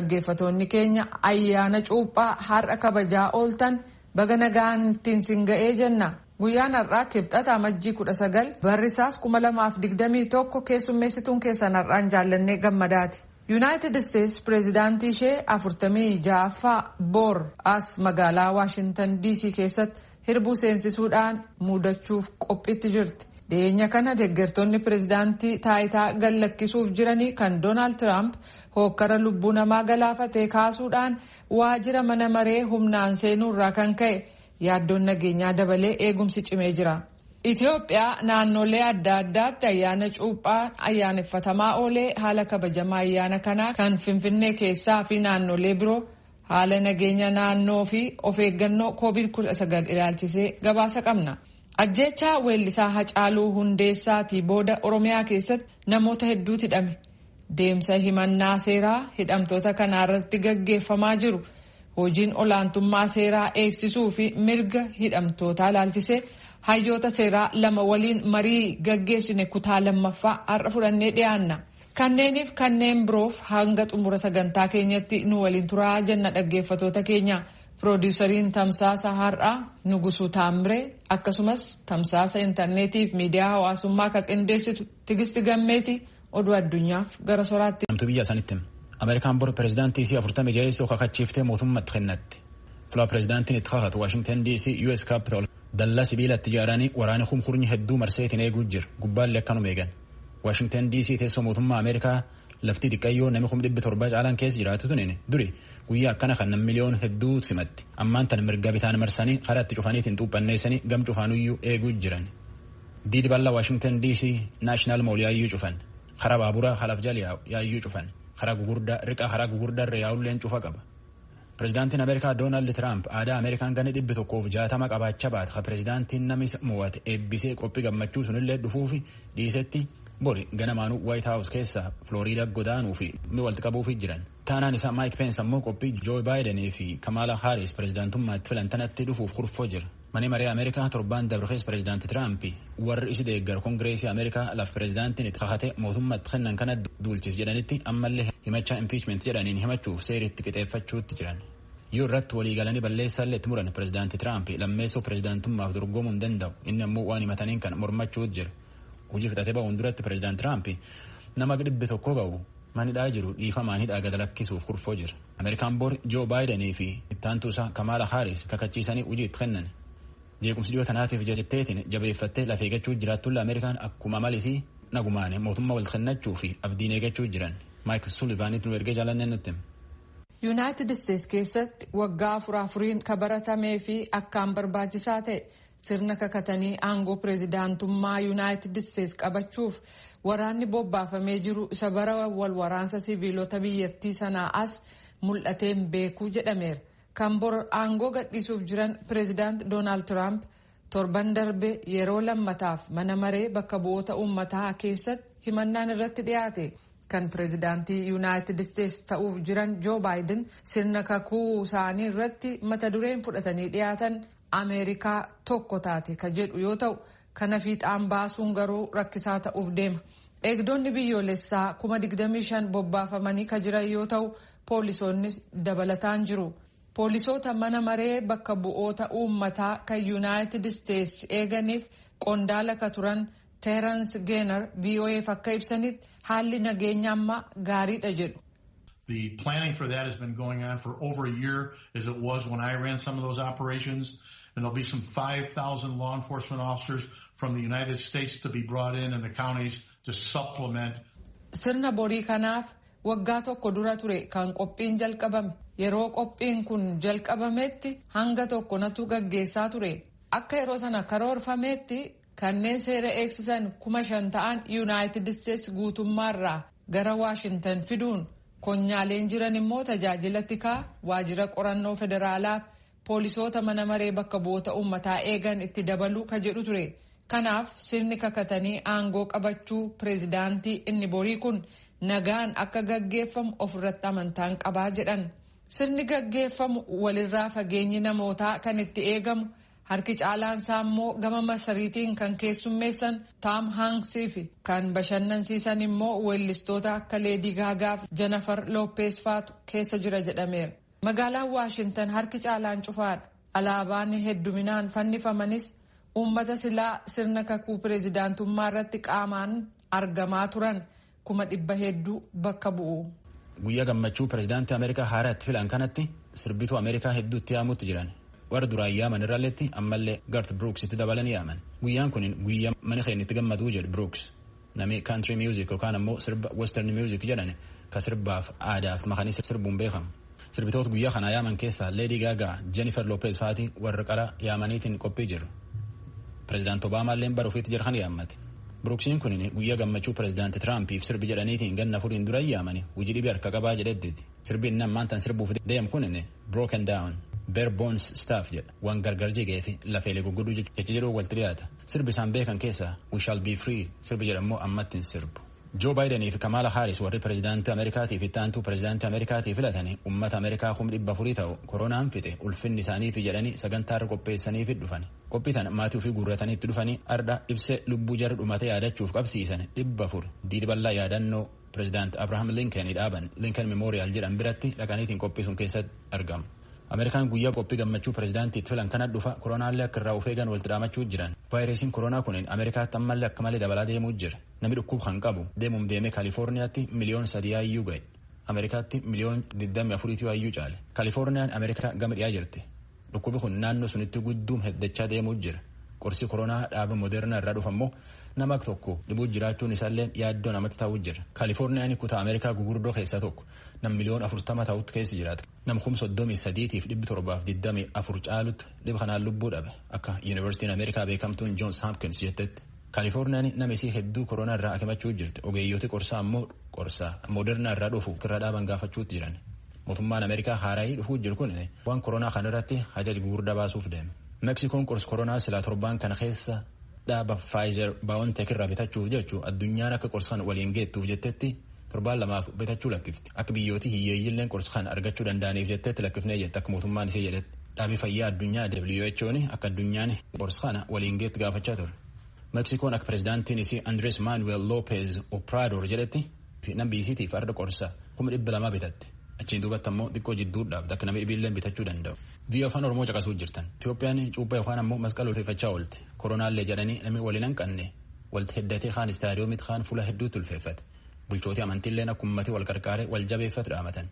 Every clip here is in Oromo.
Dhaggeeffatoonni keenya ayyaana cuuphaa har'a kabajaa ooltan baga nagaan ittiin sin ga'ee jenna. Guyyaan har'aa Kibxata Amajjii 19 barrisaas 2021 keessummeessituun keessan har'aan Jaallannee Gammadaati. Yuunaayitid Isteetsi pireezidaantii ishee 46ffaa boor as magaalaa Waashintan DC keessatti hirbuu seensisuudhaan muudachuuf qophiitti jirti. Dhiyeenya kana deeggartoonni pireezidaantii taayitaa gallakkisuuf jiranii kan Doonaald Tiraamp hookkara lubbuu namaa galaafate kaasuudhaan waajjira mana maree humnaan seenuurraa kan ka'e yaaddoon nageenyaa dabalee eegumsi cimee jira. Itoophiyaa naannolee adda addaatti ayyaana cuuphaa ayyaaneffatamaa oolee haala kabajamaa ayyaana kanaa kan Finfinnee keessaa fi naannolee biroo haala nageenya naannoo fi of eeggannoo COVID-19 ilaalchisee gabaasa qabna. Ajjeechaa weellisaa Hacaaluu Hundeessaatii booda Oromiyaa keessatti namoota hedduutu hidhame. Deemsa himannaa seeraa hidhamtoota kanaarratti gaggeeffamaa jiru. Hojiin olaantummaa seeraa eegsisuu fi mirga hidhamtootaa ilaalchisee hayyoota seeraa lama waliin marii gaggeessine kutaa lammaffaa har'a fudhannee dhiyaanna. Kanneeniif kanneen biroof hanga xumura sagantaa keenyatti nu waliin turaa jenna dhaggeeffatoota keenya. Piroodiisariin tamsaasa har'aa Nugusuu Taamiree akkasumas tamsaasa intarneetiif miidiyaa hawaasummaa kan qindeessitu Tigisti Gammeeti oduu addunyaaf gara soraatti. Namtu biyya isaanitti Ameerikaan bor pireezidaantii isii 46 kakachiiftee mootummatti kennatti. Filaa pireezidaantiin itti kakatu Waashingtan DC US Capitol dallaa sibiilatti ijaaranii waraana kumkurnyi hedduu marseetiin eeguu jira. Gubbaallee akkanuma eegan. Waashingtan DC teessoo mootummaa Ameerikaa lafti xiqqayyoo namni 700,000 caalaan keessa jiraatu tuniin duri guyyaa akkana kan nam miliyoon hedduu simatti. Ammaan tan mirga bitaan marsanii karaa itti cufaniitiin xuuphanneessanii gam cufaanuyyuu eeguu jiran. Diidi bal'aa Waashingtan DC Naashinaal Mool yaayyuu cufan. Karaa baaburaa halaf jala yaayyuu cufan. Karaa gugurdaa riqa karaa gugurdaarra yaa'ulleen cufa qaba. Pireezidaantiin Ameerikaa Doonaald Tiraamp aadaa Ameerikaan gana 160 qabaachaa baate ka pireezidaantiin namni mo'ate eebbisee qophii gammachuu sunillee dhufuufi dhiisetti bori ganamaanuu Waayit Haawus keessa Filooriidaa godaanuu fi walitti qabuufi jiran. Taanaan isaa Maayik Peens ammoo qophii Joo Baayidenii fi Kamaala Haaris pireezidaantummaatti filan tanatti dhufuuf kurfoo jira. Manni maree Ameerikaa torbaan dabre keessa pireezidaanti Tiraamp warri isi deeggaru Kongireesii Ameerikaa laf pireezidaantiin itti kakate mootummaatti kennan kana duulchis jedhanitti ammallee himachaa impiichment jedhaniin himachuuf seeritti qixeeffachuutti jiran. Yoo irratti waliigalanii balleessaallee itti muran pireezidaanti Tiraamp lammeessoo pireezidaantummaaf dorgomuu hin danda'u. Inni ammoo waan himataniin kan mormachuutu jira. Hojii fixatee ba'uun duratti pireezidaanti Tiraamp nama 100 ga'u manidhaa jiru dhiifamaan hidhaa gad lakkisuuf kurfoo jira. Ameerikaan bor Joo Baayidenii fi ittaantuu isaa Kamaala Haaris kakachiisanii hojii itti kennan. Jeequmsi dhiyoo tanaatiif jetteetiin jabeeffattee lafa eeggachuu jiraattulla Ameerikaan akkuma malisii nagumaan mootummaa wal kennachuu fi abdiin eeggachuu jiran. Maayik Sulivaanitu nu ergee jaalanneen nutti. Yuunaayitid Isteetsi keessatti waggaa afur afuriin ka baratamee fi akkaan barbaachisaa ta'e sirna kakatanii aangoo pireezidaantummaa Yuunaayitid Isteetsi qabachuuf waraanni bobbaafamee jiru isa bara wal waraansa siviilota biyyattii sanaa as mul'ateen beekuu jedhameera. Kan bor aangoo gadhiisuuf jiran pireezidaant Doonaald Tiraamp torban darbe yeroo lammataaf mana maree bakka bu'oota uummataa keessatti himannaan irratti dhiyaate. Kan pireezidaantii Yuunaayitid Isteetsi ta'uuf jiran Joo Baayiden sirna kakuu isaanii irratti mata dureen fudhatanii dhiyaatan Ameerikaa tokko taate ka jedhu yoo ta'u, kana fiixaan baasuun garuu rakkisaa ta'uuf deema. Eegdonni biyyoolessaa 25,000 bobbaafamanii ka jiran yoo ta'u, poolisoonnis dabalataan jiru. Poolisoota mana maree bakka bu'oota uummataa kan Yuunaayitid Isteetsi eeganiif qondaala ka turan Teerans Geenar VOAf akka ibsanitti haalli nageenya ammaa gaariidha jedhu. The planning for that has been going on for over a year, as it was when I ran some of those operations. And there'll be some 5,000 law enforcement officers from the United States to be brought in and the counties to supplement. Sirna borii kanaaf waggaa tokko dura ture kan qophiin jalqabame. Yeroo qophiin kun jalqabametti hanga tokko natu gaggeessaa ture. Akka yeroo sana karoorfametti kanneen seera eegsisan 5,000 ta'an Yuunaayitid Isteetsi guutummaarraa gara Waashintan fiduun konyaaleen jiran immoo tajaajila tikaa waajjira qorannoo federaalaa poolisoota mana maree bakka bu'oota uummataa eegan itti dabaluu ka jedhu ture. Kanaaf sirni kakatanii aangoo qabachuu pireezidaantii inni borii kun nagaan akka gaggeeffamu ofirratti amantaan qabaa jedhan. Sirni gaggeeffamu walirraa fageenyi namootaa kan itti eegamu Harki caalaan isaa immoo gama masariitiin kan keessummeessan Taam Haangsii fi kan bashannansiisan immoo weellistoota akka Leedii Gaagaa fi Jennifer Lopez faatu keessa jira jedhameera. Magaalaan Waashintan harki caalaan cufaadha. Alaabaan hedduminaan fannifamanis uummata silaa sirna kakuu pireezidaantummaa irratti qaamaan argamaa turan 100,000 hedduu bakka bu'u. Guyyaa gammachuu pireezidaantii Ameerikaa haaraatti filan kanatti sirbituu Ameerikaa hedduutti yaamuutti jiran. Warra duraan yaaman irralleetti ammallee Gart Brooks itti dabalanii yaaman. Guyyaan kun guyyaa mana keenya itti gammaduu jedhu Brooks. Namni country music yookaan ammoo sirba western music jedhan ka sirbaaf aadaaf makanii sirbuun beekamu. Sirbitoota guyyaa kana yaaman keessaa Lady Gaga, Jennifer Lopez faati warra qara yaamaniitiin qophii jiru. Pireezidaant Obaamaallee bara ofiitti jira kan yaammate. Brooksiin kun guyyaa gammachuu pireezidaanti Tiraampiif sirbi jedhaniitiin ganna 4 dura yaamani hojii dhibii harka qabaa jedhetti. Sirbi inni ammaan tan sirbuuf deemu kun broken down bare bones stuff jedha, waan gargar jigee fi lafeelee gurgudduu jecha jedhu walitti dhiyaata. Sirbi isaan beekan keessaa "We Shall Be Free" sirbi jedhamu ammatti hin sirbu. Joo Baayidanii fi Kamaala Haaris warri pireezidaantii Ameerikaatiif itti aantuu pireezidaantii Ameerikaatii filatanii uummata Ameerikaa 400,000 ta'u koronaan fixe ulfinni isaaniitu jedhanii sagantaarra qopheessaniif dhufan. Qophii tana maatii ofii guurratanii itti dhufanii ardha ibsee lubbuu jara dhumate yaadachuuf qabsiisan 400 diidballaa yaadannoo pireezidaant Abrahaam Lincoln dhaaban Lincoln Memorial jedhan biratti dhaqaniitiin qophii sun keessatti argamu. Ameerikaan guyyaa qophii gammachuu pireezidaantii itti filan kana dhufa koronaallee akka irraa of eegan walitti dhaamachuu jiran. Vaayirasiin koronaa kun Ameerikaatti ammallee akka malee dabalaa deemuu jira. Namni dhukkuba kan qabu deemuum deemee Kaalifoorniyaatti 3 miliyoon yaayyuu ga'e. Ameerikaatti 24 miliyooniitu yaayyuu caale. Kaalifoorniyaan Ameerikaa gama dhiyaa jirti. Dhukkubi kun naannoo sunitti gudduum heddachaa deemuu jira. Qorsi koronaa dhaaba Moderna irraa dhufa immoo nama tokko dhibuu jiraachuun isaallee yaaddoo namatti ta'uu jira. Kaalifoorniyaan kutaa Ameerikaa gugurdoo keessaa tokko. Nam 40 miliyoona ta'utti keessa jiraata. Nam 33,724 caalutti dhiba kanaan lubbuu dhabe akka Yuunivarsiitiin Ameerikaa beekamtuun Johns Hopkins jettetti. Kaalifoorniyaan nama isii hedduu koronaa irraa akimachuu jirti. Ogeeyyooti qorsaa ammoo qorsaa Moderna irraa dhufu irra dhaaban gaafachuutti jiran. Mootummaan Ameerikaa haaraayii dhufuu jiru kun waan koronaa kana irratti hajaja gugurdaa baasuuf deema. Meksikoon qorsa koronaa silaa torbaan kana keessa dhaaba Pfizer BioNTech irraa bitachuuf jechu addunyaan akka qorsa kana waliin geettuuf jettetti torbaan lamaaf bitachuu lakkifti. Akka biyyooti hiyyeeyyiilleen qorsa kana argachuu danda'aniif jettetti lakkifnee jette akka mootummaan isee jedhetti. Dhaabii fayyaa addunyaa WHO'n akka addunyaan qorsa kana waliin geettu gaafachaa ture. Meksikoon akka pireezidaantiin isii Andres Manuel Lopez Obrador jedhetti nam biisiitiif arda qorsa 200,000 bitatte. Achiin duubatti ammoo xiqqoo jidduu dhaabde akka namni dhibiillee bitachuu danda'u. VOA Afaan Oromoo caqasuu jirtan. Itoophiyaan cuuphaa yookaan ammoo masqala ulfeeffachaa oolte. Koronaallee jedhanii namni waliin hanqanne walitti heddatee kaan istaadiyoomii kaan fuula hedduutti ulfeeffate. Bulchootii amantiilleen akka uummatni wal qarqaaree wal jabeeffatu dhaamatan.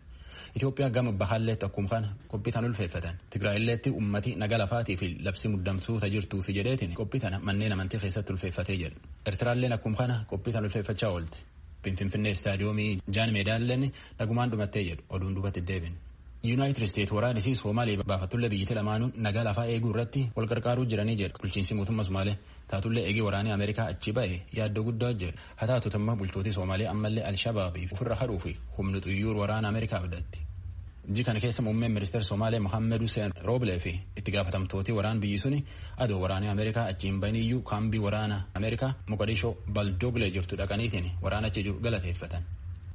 Itoophiyaa gama bahaalleetti akkuma kana qophii tan ulfeeffatan. Tigraayilleetti uummati naga lafaatii fi labsii muddamtuuta jirtuufi jedheetiin qophii tana manneen amantii keessatti ulfeeffatee jedhu. Eertiraalleen akkuma kana qophii tan ulfeeffachaa oolte. Finfinnee istaadiyoomii Jaan Meedaalleen nagumaan dhumattee jedhu oduun duubatti deebin. Yuunaayitid Isteet waraana isii Soomaalee baafattullee biyyatti lamaanuu nagaa lafaa eeguu irratti wal qarqaaruu jiranii jedhu bulchiinsi mootummaa Somaalee. Taatullee eegee waraanni Ameerikaa achi ba'e yaaddoo guddaa jedhu. Haa taatu immoo bulchootii Somaalee ammallee Alshabaabii ofirra hadhuu fi humni xuyyuur waraana Ameerikaa abdatti. Ji kana keessa muummeen ministeera Somaalee Mohammed Hussein Rooblee fi itti gaafatamtootii waraan biyyi suni adoo waraanni Ameerikaa achiin baniyyuu kaambii waraana Ameerikaa Moqodishoo Baldooglee jirtu dhaqaniitiin waraana achi jiru galateeffatan.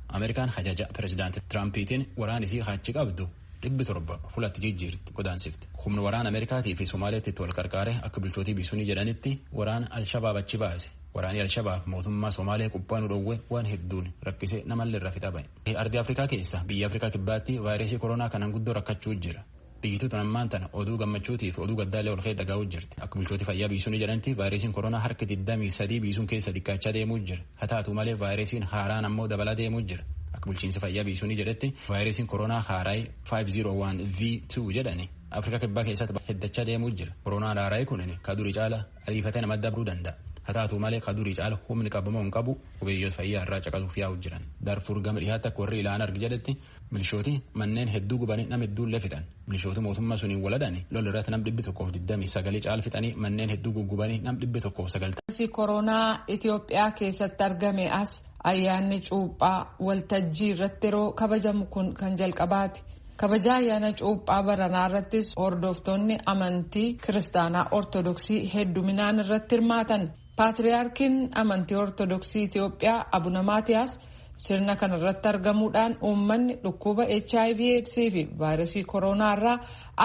Ameerikaan hajaja pireezidaanti Tiraampiitiin waraan isii achi qabdu 700 fulatti jijjiirti godaansifti. Humni waraana Ameerikaatii fi Somaaleetti itti wal qarqaare akka bulchootii biyyi jedhanitti waraana Alshabaab achi baase. Waraanni Alshabaab mootummaa Somaalee quphaanuu dhoowwe waan hedduun rakkisee namallee irra fixa ba'e. Ardii Afrikaa keessa biyya Afrikaa kibbaatti vaayirasii koronaa kanaan guddoo rakkachuu jira. Biyyattii tun ammaan tana oduu gammachuutii fi oduu gaddaalee ol ka'ee dhagaa'uu jirti. Akka bulchootii fayyaa biyyisuun jedhanitti vaayirasiin koronaa harka 23 biyyisuun keessa xiqqaachaa deemuu jira. Haa taatu malee vaayirasiin haaraan ammoo dabalaa deemuu jira. Akka bulchiinsa fayyaa biyyisuun jedhetti vaayirasiin koronaa haaraay 501 V2 jedhani Afrikaa kibbaa keessatti heddachaa deemuu jira. Koronaan haaraay kun ka durii caala ariifatee nama dabruu danda'a. Haa taatu malee ka durii caala humni qabamoo hin qabu ogeeyyoota fayyaa irraa caqasuuf yaa'u jiran. Daarfuur gama dhiyaatti akka warri ilaan argi jedhetti milishooti manneen hedduu gubanii nama hedduullee fixan. Milishooti mootummaa suniin waladani lola irratti nam 129 caala fixanii manneen hedduu guggubanii nam 190. Koronaa Itoophiyaa keessatti argame as ayyaanni cuuphaa waltajjii irratti yeroo kabajamu kun kan jalqabaati. Kabaja ayyaana cuuphaa baranaa irrattis hordoftoonni amantii kiristaanaa Ortodoksii hedduminaan irratti hirmaatan. Paatriyaarkiin amantii Ortodoksii Itoophiyaa Abuna Maatiyaas Sirna kanarratti argamuudhaan uummanni dhukkuba HIV AIDS fi vaayirasii koronaa irraa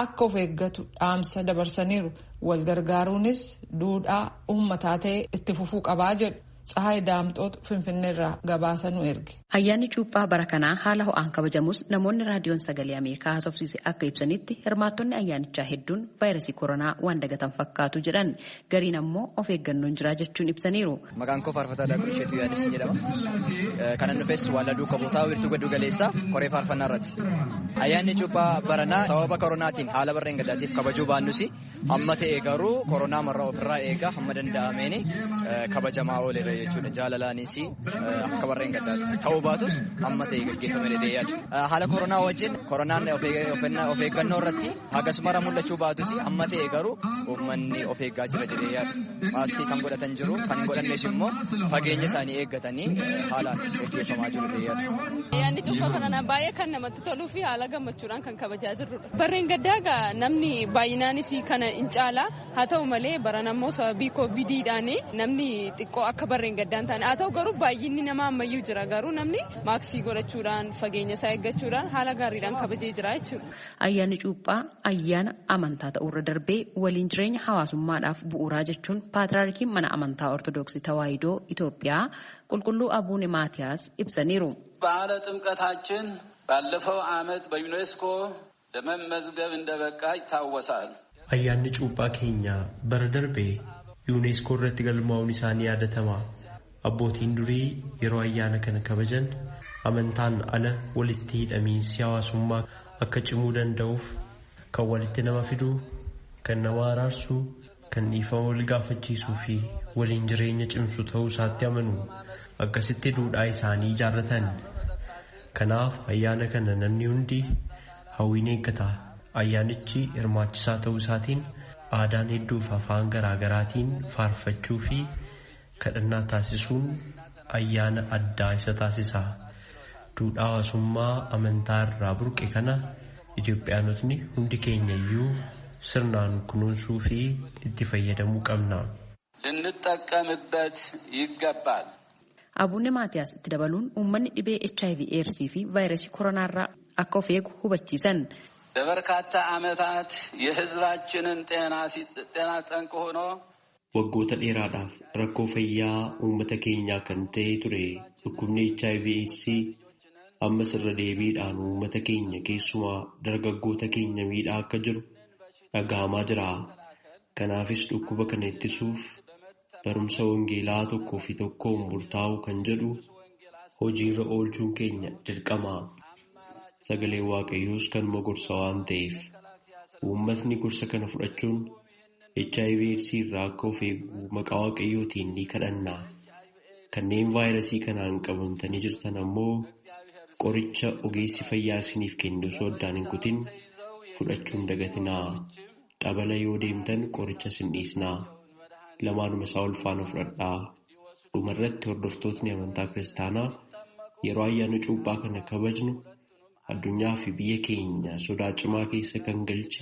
akka of eeggatu dhaamsa dabarsaniiru. Wal gargaaruunis duudhaa uummataa ta'e itti fufuu qabaa jedhu. Tsahaay Daamxoot Finfinneerraa gabaasa nu erge. Ayyaanni cuuphaa bara kanaa haala ho'aan kabajamus namoonni raadiyoon sagalee Ameerikaa haasofsiise akka ibsanitti hirmaattonni ayyaanichaa hedduun vaayirasii koronaa waan dagatan fakkaatu jedhan gariin ammoo of eeggannoon jira jechuun ibsaniiru. Maqaan koo Faarfataa Daakuu Isheetuu Yaadis jedhama. Kanan dhufes Waalladuu Kabootaa Wiirtuu Gaddu Galeessaa Koree Faarfannaa irratti. Ayyaanni cuuphaa baranaa sababa koronaatiin haala barreen gaddaatiif kabajuu baannus hamma ta'e garuu koronaa marraa ofirraa eegaa hamma danda'ameen kabajamaa ooleera jechuudha. Jaalalaanis akka barreen gaddaatti ta'uu baatus hamma ta'e gaggeeffame jedhee yaadu. Haala koronaa wajjin koronaan of eeggannoo irratti hagasumara mul'achuu baatus hamma ta'e garuu uummanni of eeggaa jira jedhee yaadu. Maaskii kan godhatan jiru kan hin godhannes immoo fageenya isaanii eeggatanii haalaan gaggeeffamaa jiru jedhee yaadu. Ayyaanni cuuphaa baranaa baay'ee kan namatti toluu fi haala gammachuudhaan kan kabajaa jirrudha. Barreen gaddaa egaa namni baay'inaanis kana hin caala haa ta'u malee baran ammoo sababii koovidiidhaan namni xiqqoo akka barreen gaddaa hin taane haa ta'u garuu baay'inni nama ammayyuu jira garuu namni maaksii godhachuudhaan fageenya isaa eeggachuudhaan haala gaariidhaan kabajee jira jechuudha. Ayyaanni cuuphaa ayyaana amantaa ta'uurra darbee waliin jireenya hawaasummaadhaaf bu'uuraa jechuun paatriyaarkiin mana amantaa Ortodoksii Tawaahidoo Itoophiyaa qulqulluu Abuune Maatiyaas ibsaniiru. በዓለ ጥምቀታችን ባለፈው ዓመት በዩኔስኮ ለመመዝገብ እንደበቃ ይታወሳል። Ayyaanni cuuphaa keenya bara darbe yuuneeskoo irratti galmaa'uun isaanii yaadatama. Abbootiin durii yeroo ayyaana kana kabajan amantaan ala walitti hidhamiinsi hawaasummaa akka cimuu danda'uuf kan walitti nama fidu, kan nama araarsu, kan dhiifama wal gaafachiisuu fi waliin jireenya cimsu ta'uu isaatti amanu. Akkasitti duudhaa isaanii ijaarratan. Kanaaf ayyaana kana namni hundi hawwiin eeggata. Ayyaanichi hirmaachisaa ta'uu isaatiin aadaan hedduuf afaan garaagaraatiin faarfachuu fi kadhannaa taasisuun ayyaana addaa isa taasisa. Duudhaa hawaasummaa amantaa irraa burqe kana Itoophiyaanotni hundi keenya iyyuu sirnaan kunuunsuu fi itti fayyadamuu qabna. ልንጠቀምበት ይገባል። Abuunne Maatiyaas itti dabaluun uummanni dhibee HIV AIDS fi vaayirasii koronaarraa akka of eegu hubachiisan. ለበርካታ ዓመታት የሕዝባችንን ጤና ጠንቅ ሆኖ Waggoota dheeraadhaaf rakkoo fayyaa uummata keenyaa kan ta'e ture dhukkubni HIV AIDS ammas irra deebiidhaan uummata keenya keessumaa dargaggoota keenya miidhaa akka jiru dhaga'amaa jira. Kanaafis dhukkuba kana ittisuuf barumsa wangeelaa tokkoo fi tokkoon murtaa'u kan jedhu hojiirra oolchuun keenya dirqama. Sagaleen Waaqayyoos kanuma gorsa waan ta'eef uummatni gorsa kana fudhachuun HIV AIDS irraa akka of eegu maqaa Waaqayyootiin ni kadhanna. Kanneen vaayirasii kanaan qabamtanii jirtan ammoo qoricha ogeessi fayyaa isiniif kennu osoo addaan hin kutin fudhachuu hin dagatinaa. Xabala yoo deemtan qoricha isin dhiisnaa. Lamaanuma isaa ol faana fudhadhaa. Dhumarratti hordoftootni amantaa kiristaanaa yeroo ayyaana cuuphaa kana kabajnu addunyaa fi biyya keenya sodaa cimaa keessa kan galche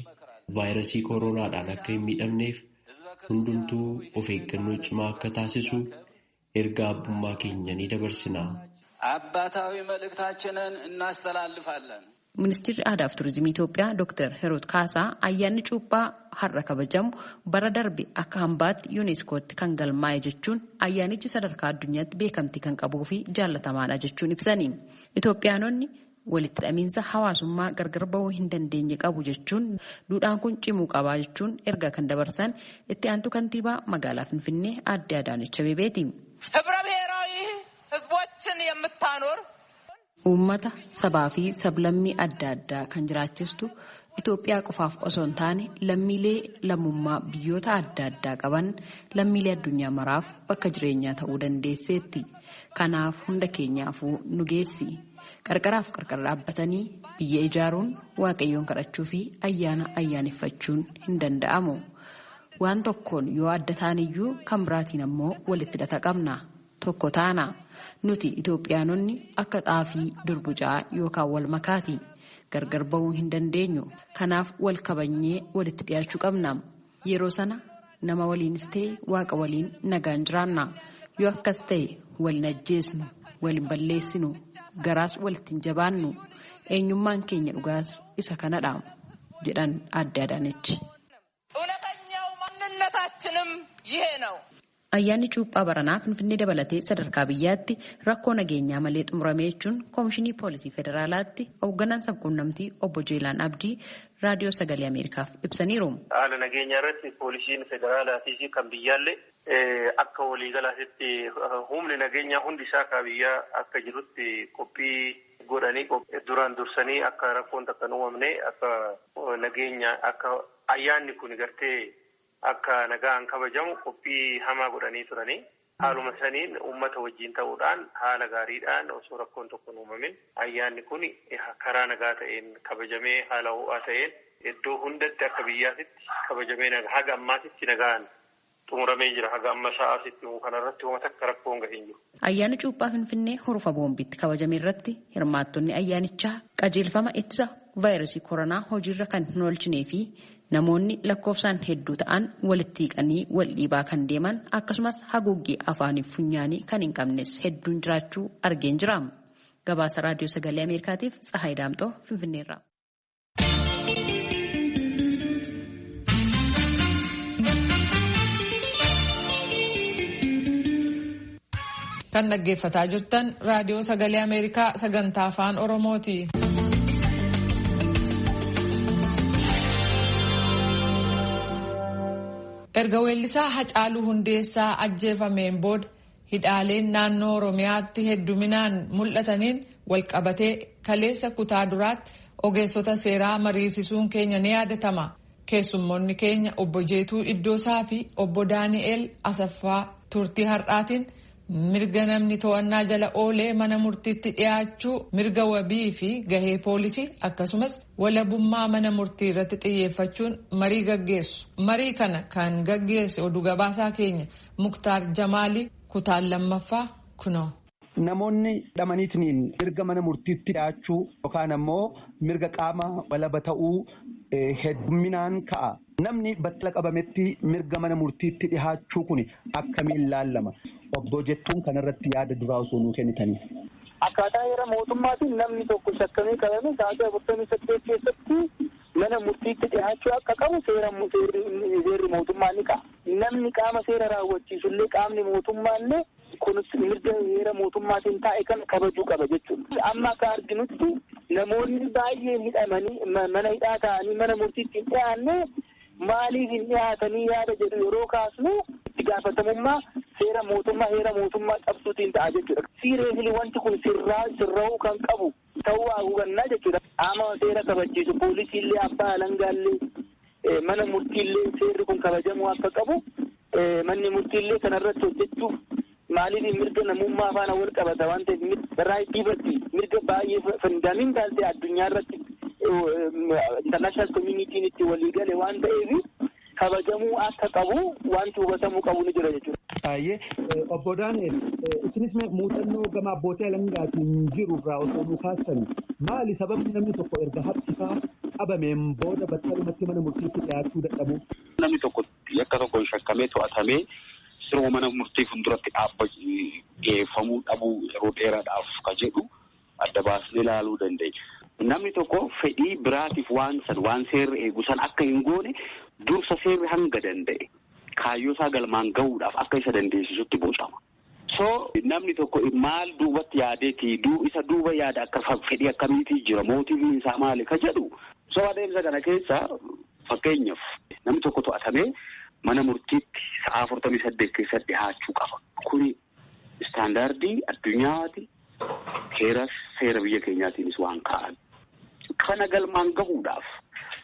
vaayirasii koronaadhaan akka hin miidhamneef hundumtuu of eeggannoo cimaa akka taasisu ergaa abbummaa keenya ni dabarsina. አባታዊ መልእክታችንን እናስተላልፋለን። Ministeerri Aadaa fi Turizimii Itoophiyaa Dr. Hiruut Kaasaa ayyaanni cuuphaa har'a kabajamu bara darbe akka hambaatti yuuneeskootti kan galmaa'e jechuun ayyaanichi sadarkaa addunyaatti beekamtii kan qabuu fi jaallatamaadha jechuun ibsani. Itoophiyaanonni walitti hidhamiinsa hawaasummaa gargar bahuu hin dandeenye qabu jechuun duudhaan kun cimuu qabaa jechuun ergaa kan dabarsan itti aantu kantiibaa magaalaa Finfinnee Aadde Adaanech Abeebeeti. ህብረ ብሔራዊ ህዝቦችን የምታኖር Uummata sabaa fi sablammii adda addaa kan jiraachistu Itoophiyaa qofaaf osoo hin taane lammiilee lammummaa biyyoota adda addaa qaban lammiilee addunyaa maraaf bakka jireenyaa ta'uu dandeesseetti. Kanaaf hunda keenyaafuu nu geessi. Qarqaraaf qarqara dhaabbatanii biyya ijaaruun waaqayyoon kadhachuu fi ayyaana ayyaaneffachuun hin danda'amu. Waan tokkoon yoo adda taaniyyuu kan biraatiin ammoo walitti hidhata qabna. Tokko taana. Nuti Itoophiyaanonni akka xaafii durbucaa yookaan wal makaati. Gargar bahuu hin dandeenyu. Kanaaf wal kabajnee walitti dhiyaachuu qabna. Yeroo sana nama waliinis ta'e waaqa waliin nagaan jiraanna. Yoo akkas ta'e wal hin ajjeesnu, Waliin balleessinu, garaas walitti hin jabaannu, eenyummaan keenya dhugaas isa kanadha jedhan Aadde Adaanech. እውነተኛው ማንነታችንም ይሄ ነው። Ayyaanni Cuuphaa baranaa Finfinnee dabalatee sadarkaa biyyaatti rakkoo nageenyaa malee xumurame jechuun Koomishinii Poolisii Federaalaatti hoogganaan sabquunnamtii Obbo Jeelaan Abdii Raadiyoo Sagalee Ameerikaaf ibsaniiru. Haala nageenyaa irratti poolisiin federaalaatii fi kan biyyaallee akka waliigalaatti humni nageenyaa hundi isaa akka biyyaa akka jirutti qophii godhanii duraan dursanii akka rakkoon takka hin uumamne, akka nageenya akka ayyaanni kun gartee akka nagaan kabajamu qophii hamaa godhanii turanii, haaluma saniin uummata wajjin ta'uudhaan haala gaariidhaan osoo rakkoon tokko hin uumamin ayyaanni kun karaa nagaa ta'een kabajamee, haala ho'aa ta'een iddoo hundatti akka biyyaatitti kabajamee haga ammaatitti nagaan xumuramee jira. Haga amma sa'aatitti kanarratti uummata akka rakkoon gahee hin jiru. Ayyaana Cuuphaa Finfinnee Hurufa Boombiitti kabajame irratti hirmaattonni ayyaanichaa qajeelfama ittisa vaayirasii koronaa hojiirra kan hin oolchinee fi namoonni lakkoofsaan hedduu ta'an walitti hiiqanii wal dhiibaa kan deeman, akkasumas haguuggii afaaniif funyaanii kan hin qabnes hedduun jiraachuu argeen jira. Gabaasa Raadiyoo Sagalee Ameerikaatiif Tsahaay Daamxoo Finfinneerra. Kan dhaggeeffataa jirtan Raadiyoo Sagalee Ameerikaa sagantaa Afaan Oromooti. Erga weellisaa Hacaaluu Hundeessaa ajjeefameen booda hidhaaleen naannoo Oromiyaatti hedduminaan mul'ataniin walqabatee kaleessa kutaa duraatti ogeessota seeraa mariisisuun keenya ni yaadatama. Keessummoonni keenya Obbo Jeetuu Iddoosaa fi Obbo Daani'el Asaffaa turtii har'aatiin mirga namni to'annaa jala oolee mana murtiitti dhiyaachuu, mirga wabii fi gahee poolisii, akkasumas walabummaa mana murtii irratti xiyyeeffachuun marii gaggeessu. Marii kana kan gaggeesse oduu gabaasaa keenya Muktaar Jamaalii, kutaan lammaffaa kunoo. Namoonni hidhamaniitiin mirga mana murtiitti dhiyaachuu yookaan ammoo mirga qaama walaba ta'uu hedduminaan ka'a. Namni battala qabametti mirga mana murtiitti dhiyaachuu kun akkamiin laallama? Obbo Jettuun kanarratti yaada duraa osoo nuu kennitanii. Akkaataa heera mootummaatiin namni tokko shakkamee qabame sa'aatii 48 keessatti mana murtiitti dhiyaachuu akka qabu seerri mootummaa ni ka'a. Namni qaama seera raawwachiisu illee, qaamni mootummaa illee kunis mirga heera mootummaatiin taa'e kana kabajuu qaba jechuudha. Amma akka arginutti namoonni baay'een hidhamanii mana hidhaa ta'anii mana murtiitti hin dhiyaanne. Maaliif hin dhiyaatanii yaada jedhu yeroo kaasnu, itti gaafatamummaa seera mootummaa, heera mootummaa cabsuutiin ta'a jechuudha. Siireesli wanti kun sirraa'uu kan qabu ta'uu hubannaa jechuudha. Qaama seera kabachiisu poolisiillee, abbaa alangaallee, mana murtiillee seerri kun kabajamuu akka qabu, manni murtiillee kanarratti hojjechuuf, maaliif mirga namummaa faana wal qabata waan ta'eef, right irratti mirga baay'ee fundamental ta'e addunyaa irratti international communityn itti walii gale waan ta'eef kabajamuu akka qabu wanti hubatamuu qabu ni jira jechuudha. Baay'ee Obbo Daani'el, isinis muuxannoo gama abbootii alangaatiin jiru irraa osoo nu kaastan, maali sababni namni tokko erga harkisaa qabameen booda battalumatti mana murtiitti dhiyaachuu dadhabu? Namni tokko yakka tokko shakkamee to'atamee siruma mana murtii fuulduratti dhiyeeffamuu dhabuu yeroo dheeraadhaaf ka jedhu adda baasnee ilaaluu dandeenya. Namni tokko fedhii biraatiif waan san, waan seerri eegu san akka hin goone dursa seerri hanga danda'e kaayyoo isaa galmaan gahuudhaaf akka isa dandeessisutti bocama. So namni tokko maal duubatti yaadeeti, isa duuba yaada akka fedhii akkamiitii jira, mootiiviin isaa maali ka jedhu. So adeemsa kana keessa fakkeenyaaf namni tokko to'atamee mana murtiitti sa'a 48 keessatti dhiyaachuu qaba. Kuni istaandaardii addunyaati. Seeras seera biyya keenyaatiinis waan ka'an. Kana galmaan gahuudhaaf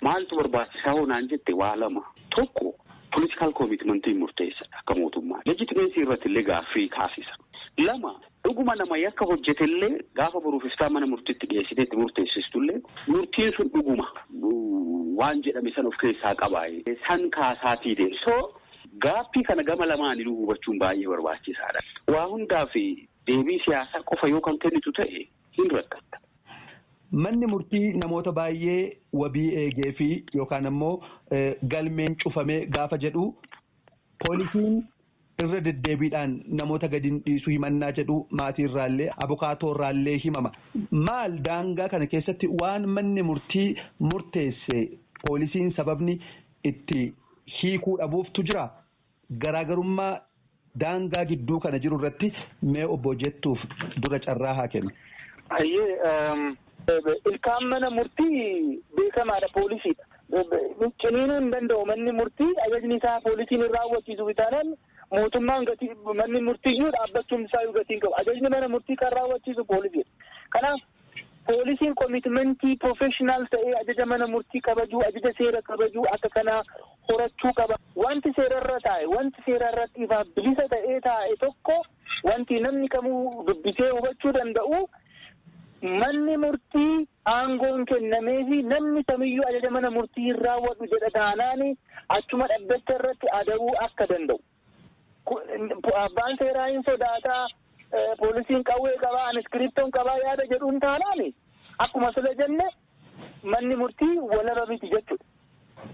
maaltu barbaachisaa hoo naan jette, waa lama. Tokko, political commitmentiin murteessadha akka mootummaa. Legitimacy irratti illee gaaffii kaasisa. Lama, dhuguma nama yakka hojjetellee gaafa boruuf iftaa mana murtiitti dhiyeessitee itti murteessistullee murtiin sun dhuguma waan jedhame san of keessaa qabaa. San kaasaatii deemu. So gaaffii kana gama lamaaniinuu hubachuun baay'ee barbaachisaadha. Waa hundaaf deebii siyaasaa qofa yoo kan kennitu ta'e hin rakkatta. Manni murtii namoota baay'ee wabii eegee fi yookaan ammoo galmeen cufamee gaafa jedhu, poolisiin Irra deddeebiidhaan namoota gadi dhiisuu himannaa jedhu maatii irraallee abukaatoo irraallee himama. Maal daangaa kana keessatti waan manni murtii murteesse poolisiin sababni itti hiikuu dhabuuftu jira. Garaagarummaa daangaa gidduu kana jiru irratti mee obbo jettuuf dura carraa haa kennu. Ilkaan mana murtii beekamaadha poolisiidha. Ciniinuu hin danda'u manni murtii ajajni isaa poolisiin hin raawwachiisu taanaan mootummaan gatii manni murtiyyuu dhaabbachuun isaa gatii hin qabu. Ajajni mana murtii kan raawwachiisu poolisiidha. Kanaaf poolisiin commitmentii professional ta'ee ajaja mana murtii kabajuu, ajaja seera kabajuu akka kanaa horachuu qaba. Wanti seerarra taa'e, wanti seerarratti ifaaf bilisa ta'ee taa'e tokko wanti namni kamuu dubbisee hubachuu danda'u manni murtii aangoon kennameefi namni kamiyyuu ajaja mana murtii hin raawwadhu jedha taanaan achuma dhaddacha irratti adabuu akka danda'u. Abbaan seeraa hin sodaataa, poolisiin qawwee qabaa, ani iskiriptoon qabaa yaada jedhuun taanaan akkuma sila jenne manni murtii walaba miti jechuudha.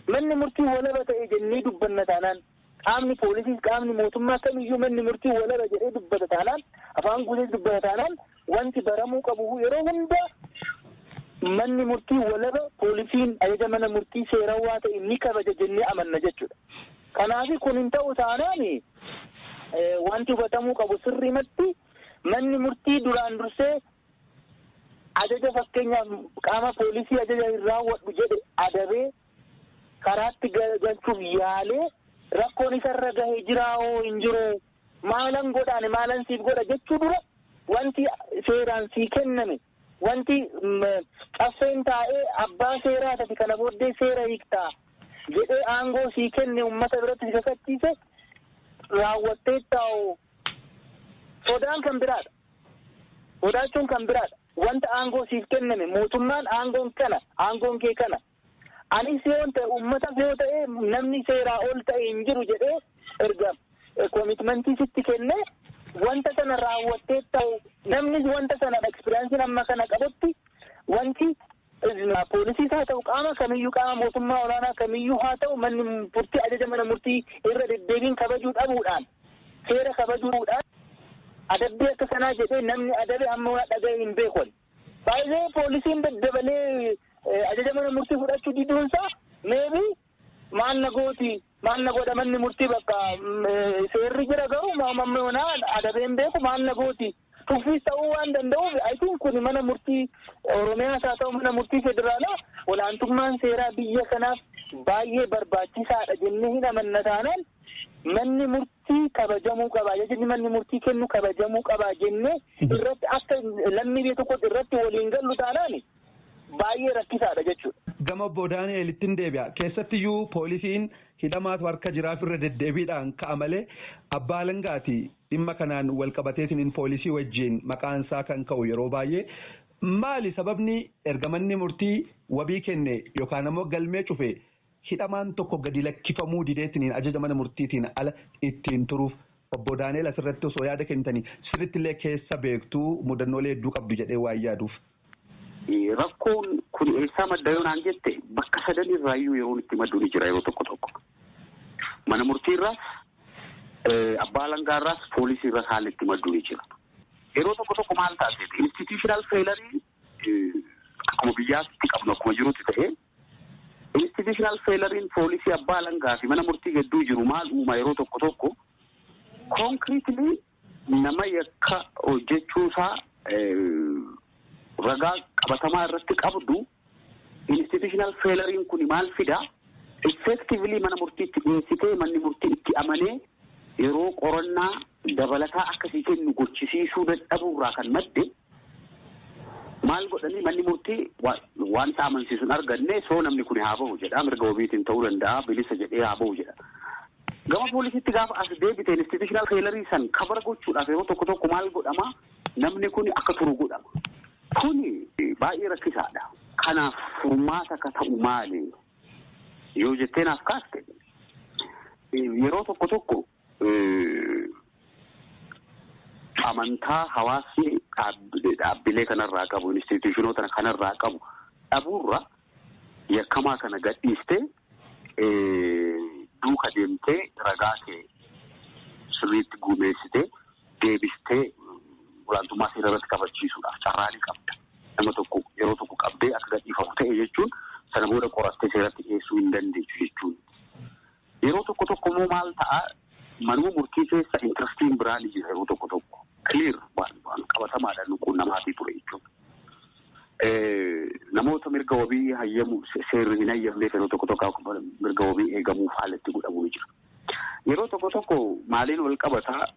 Manni murtii walaba ta'e jennee dubbanna taanaan qaamni poolisiis qaamni mootummaa kamiyyuu manni murtii walaba jedhee dubbata taanaan afaan guutee dubbata taanaan wanti baramuu qabu yeroo hunda manni murtii walaba poolisiin ajaja mana murtii seerawaa ta'e ni kabaja jennee amanna jechuudha. Kanaaf kun hin ta'u taanaan wanti hubatamuu qabu sirriimatti manni murtii duraan dursee ajaja fakkeenyaaf qaama poolisii ajaja hin raawwadhu jedhe adabee karaatti galchuuf yaalee rakkoon isarra gahee jiraawoo hin jiru maalan godhaane maalan siif godha jechuu dura wanti seeraan sii kenname wanti caffeen taa'ee abbaa seeraa tati kana booddee seera hiiktaa jedhee aangoo sii kenne uummata biratti si kakachiise raawwattee taa'u sodaan kan biraadha. Sodaachuun kan biraadha. Wanta aangoo siif kenname mootummaan aangoon kana aangoon kee kana anis yoo ta'e uummatas yoo ta'e namni seeraa ol ta'e hin jiru jedhee erga koomitmentii sitti kenne wanta sana raawwattee ta'u namni wanta sana ekspiriyaansiin amma kana qabutti wanti poolisiis haa ta'u qaama kamiyyuu qaama mootummaa olaanaa kamiyyuu haa ta'u manni murtii ajaja mana murtii irra deddeebiin kabajuu dhabuudhaan seera kabajuudhaan adabbii akka sanaa jedhee namni adabe amma waan dhaga'e hin beekon. Baay'ee poolisiin daddabalee ajaja mana murtii fudhachuu diduunsaa meebi maal na gooti maal na godha manni murtii bakka seerri jira garuu maamammoonaa adabeen beeku maal na gooti. Tuffiis ta'uu waan danda'uuf I think kun mana murtii Oromiyaas haa ta'u mana murtii federaalaa olaantummaan seeraa biyya kanaaf baay'ee barbaachisaadha jennee hin amanna taanaan manni murtii kabajamuu qaba. Ajajni manni murtii kennu kabajamuu qaba jennee irratti akka lammii biyya tokkotti irratti waliin gallu taanaan baay'ee rakkisaadha jechuudha. Gama obbo Daani'elittiin deebi'a. Keessattiyyuu poolisiin hidhamaatu harka jiraaf irra deddeebiidhaan ka'a malee abbaa alangaati dhimma kanaan wal qabateetiin poolisii wajjin maqaan isaa kan ka'u yeroo baay'ee. Maali sababni erga manni murtii wabii kenne yookaan ammoo galmee cufe hidhamaan tokko gadi lakkifamuu dideetiin ajaja mana murtiitiin ala ittiin turuuf obbo Daani'el asirratti osoo yaada kennitanii sirriitti keessa beektuu mudannoolee hedduu qabdu jedhee waan yaaduuf. Rakkoon kun eessaa madda yoo naan jette bakka sadan irraayyuu yeroon itti maddu ni jira yeroo tokko tokko. Mana murtiirraas, abbaa alangaarraas, poolisiirraas haalli itti maddu ni jira. Yeroo tokko tokko maal taasise institutional failure akkuma biyyaatti qabnu akkuma jirutti ta'ee institutional failure poolisii abbaa alangaa fi mana murtii gidduu jiru maal uuma yeroo tokko tokko concretely nama yakka hojjechuusaa ragaa qabatamaa irratti qabdu institutional failure kun maal fida effectively mana murtiitti dhiyeessitee manni murtii itti amanee yeroo qorannaa dabalataa akkasii kennu gochisiisuu dadhabuurraa kan madde maal godhanii manni murtii waan isa amansiisu hin arganne soo namni kun haa bahu jedha mirga wabiitiin ta'uu danda'a bilisa jedhee haa bahu jedha. Gama poolisiitti gaafa as deebite institutional failure san kabara gochuudhaaf yeroo tokko tokko maal godhama namni kun akka turu godhama. Kuni baay'ee rakkisaadha. Kanaaf furmaata akka ta'u maali yoo jettee naaf kaaste yeroo tokko tokko amantaa hawaasni dhaabbilee kanarraa qabu instituushinoota kanarraa qabu dhabuurra yakkamaa kana gadhiistee duuka deemtee ragaa kee sirriitti gumeessitee deebistee olaantummaa seera irratti kabachiisuudhaaf carraa ni qabda. Nama tokko yeroo tokko qabdee akka gadhiifamu ta'e jechuun sana booda qorattee seeratti dhiyeessuu hin dandeessu jechuun. Yeroo tokko tokko immoo maal ta'a, manuma murtii keessa interestiin biraa ni jira yeroo tokko tokko. Clear waan qabatamaadhaan nu quunnamaatii ture jechuudha. Namoota mirga wabii hayyamu seerri hin hayyamneef yeroo tokko tokko mirga wabii eegamuuf haala itti godhamu ni jira. Yeroo tokko tokko maaliin wal qabataa,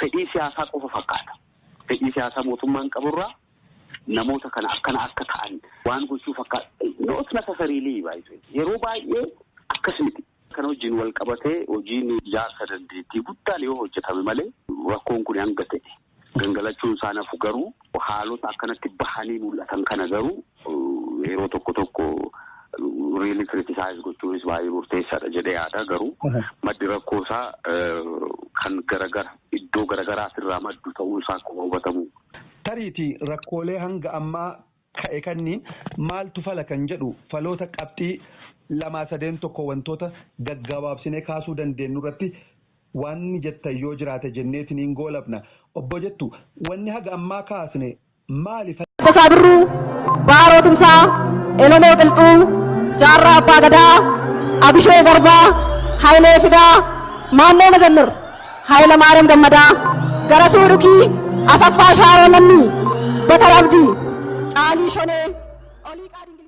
fedhii siyaasaa qofa fakkaata. Fedhii siyaasaa mootummaan qaburraa namoota kana akkana akka ta'an waan gochuu fakkaata. Not necessarily baay'ee. Yeroo baay'ee akkas miti. Kana wajjin wal qabatee hojiin ijaarsa dandeettii guddaan yoo hojjetame malee rakkoon kun hanga ta'e gangalachuun isaa nafu, garuu haalota akkanatti bahanii mul'atan kana garuu yeroo tokko tokko really criticize gochuunis baay'ee murteessaadha jedhee yaada. Garuu maddi rakkoo isaa kan garagara iddoo garagaraas irraa maddu ta'uu isaa akkuma hubatamu. Tariitii rakkoolee hanga ammaa ka'e kanniin maaltu fala kan jedhu, faloota qabxii lamaa sadeen tokko wantoota gaggabaabsinee kaasuu dandeenyu irratti waan jettan yoo jiraate jenneetiin goolabna. Obbo jettu, wanni haga ammaa kaasne maali? Taaddasaa Birruu, Baaroo Tumsaa, Elemoo Qilxuu, Jaarraa Abbaa Gadaa, Abishee Garbaa, Hayilee Fidaa, Maannoo Mazammir, Hayila Maariyaam Gammadaa, Garasuu Dhukii, Asaffaa Shaaroo Lammii, Batar Abdii, Caalii Shonee, Oliiqaa Dingeessaa.